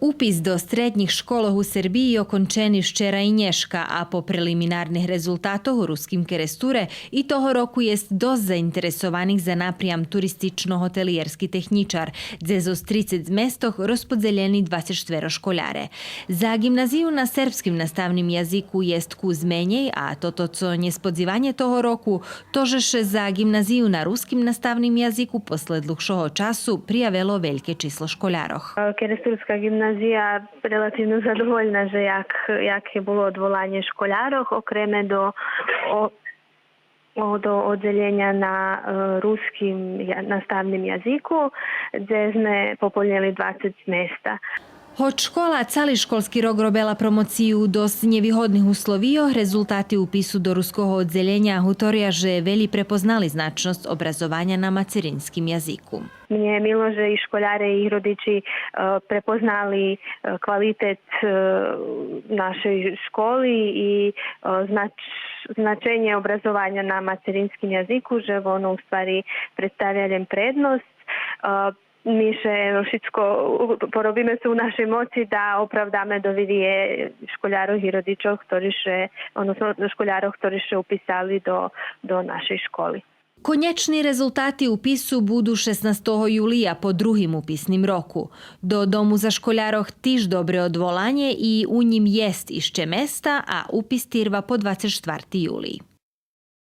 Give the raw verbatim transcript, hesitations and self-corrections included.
Упис до штреднїх школох у Сербиї окончени вчера и нєшка, а по прелиминарних резултатох у Руским Керестуре и того року єст досц заинтересованих за напрям туристично-готелиєрски технїчар, дзе зоз трицец местох розподзелєни двацец штверо школяре. За ґимназию на сербским наставним язику єст кус менєй, а тото цо нєсподзиванє того року, то же ше за ґимназию на руским наставним язику после длугшого часу приявело вельке число школярох. Керестурска ґимназия релативно задовольна же як, яке було одволанє школярох, окреме до, о, о, до оддзелєня на, е, руским я-, наставним язику, дзе зме пополнєли двацец места. Гоч школа цали школски рок робела промоцию у досц нєвигодних условийох, резултати упису до руского оддзелєня гуторя же велї препознали значносц образованя на материнским язику. Мнє є мило же и школяре и їх родичи, е, препознали, е, квалитет, е, нашей школи и, е, знач-, значенє образованя на материнским язику, же воно у ствари представя лєм предносц. Е, Ми ше шицко, поробиме цо у нашей моци да оправдаме довириє школярох и родичох, хтори ше, односно школярох, хтори ше уписали до, до нашей школи. Конєчни резултати упису буду шеснастого юлия по другим уписним року. До дому за школярох тиж добре одволанє и у нїм єст ище места, а упис тирва по двацец штварти юлий.